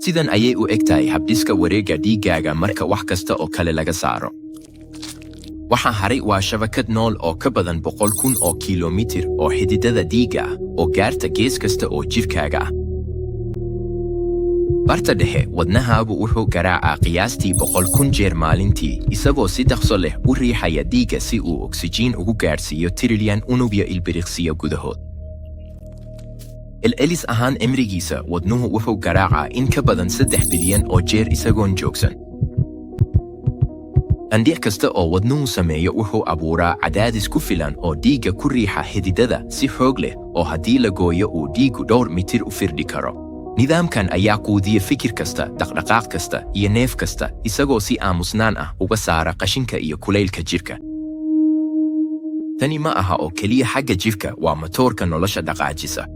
Sidan ayay u eg tahay habdhiska wareegga dhiiggaaga marka wax kasta oo kale laga saaro. Waxa haray waa shabakad nool oo ka badan 100,000 oo kiilomitir oo xididada dhiigga ah oo gaarta gees kasta oo jidhkaaga ah. Barta dhexe, wadnahaagu wuxuu garaacaa qiyaastii 100,000 jeer maalintii, isagoo si dhaqso leh u riixaya dhiigga si uu oksijiin ugu gaadhsiiyo trilyan unugyo ilbiriqsiyo gudahood. Celcelis ahaan cimrigiisa, wadnuhu wuxuu garaacaa in ka badan 3 bilyan oo jeer isagoon joogsan. Qandhic kasta oo wadnuhu sameeyo wuxuu abuuraa cadaadis ku filan oo dhiigga ku riixa xididada si xoog leh oo haddii la gooyo uu dhiiggu dhowr mitir u firdhi karo. Nidaamkan ayaa quudiya fikir kasta, dhaqdhaqaaq kasta iyo neef kasta, isagoo si aamusnaan ah uga saara qashinka iyo kulaylka jidhka. Tani ma aha oo keliya xagga jidhka, waa matoorka nolosha dhaqaajisa.